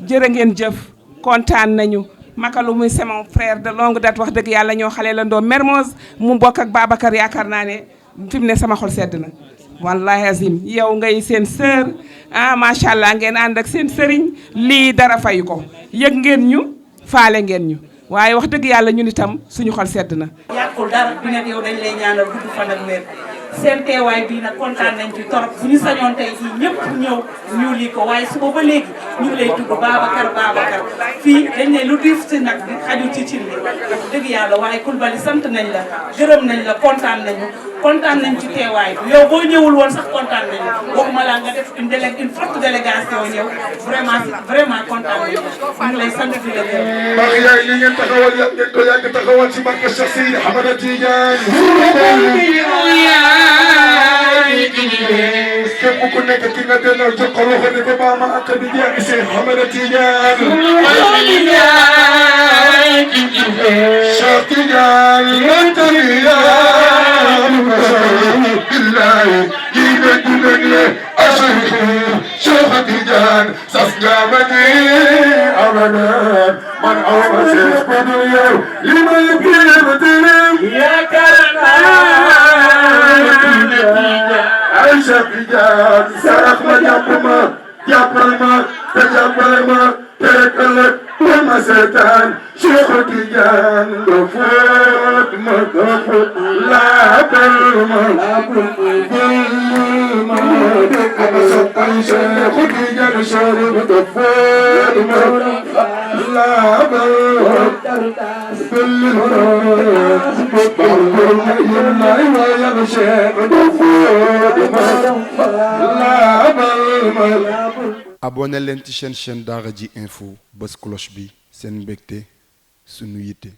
jërë ngeen jëf kontaan nañu. Makalu muy c'est mon frère de longue date wax dëgg yàlla ñoo xale la ndoo Mermoz mu bokk ak Babacar yaakaar naa ne fi mu ne sama xol sedd na wallahi azim yow ngay seen sœur ah macha allah ngeen ànd ak seen sëriñ lii dara fayu ko yëg ngeen ñu faale ngeen ñu waaye wax dëgg yàlla ñun itam suñu xol sedd na. yàqul dara bi nekk yow dañ lay ñaanal gudd fan ak wér seen teewaay bii nag kontaan nañ ci torop bu ñu sañoon tey jii ñëpp ñëw ñu lii ko waaye suba ba léegi ñu ngi lay tudd Babacar fii dañ ne lu diif ci nag bi xajul ci cin li dëgg yàlla waaye Coulibaly sant nañ la gërëm nañ la kontaan nañ ci teewaay bi yow boo ñëwul woon sax kontaan nañ la waxuma la nga def une forte délégation ñëw vraiment kontaan nañ la ñu ngi lay sant di la gërëm. ndax yaay li ngeen taxawal yàgg ngeen ko yàgg taxawal ci barke Cheikh Seydi Ahmada Tidiane. képp ku nekk ki nga delloo jox ko loxo ne ko maama ak bi jeex Cheikh Ahmada Tidiane. Cheikh Tidiane billahi jibe julegle ashaykhı Cheikh Tidiane sasgamani abadan man awmasif bu dünya lima yubirdirim ya karana ay Cheikh Tidiane sarakma yapma terekalak ma setan Cheikh Tidiane gafut la balma أبسطن شيخ Tidiane شارب gafut la balma abonné leen ci chaîne Daara J info bës cloche bi seen mbégte sunu yitte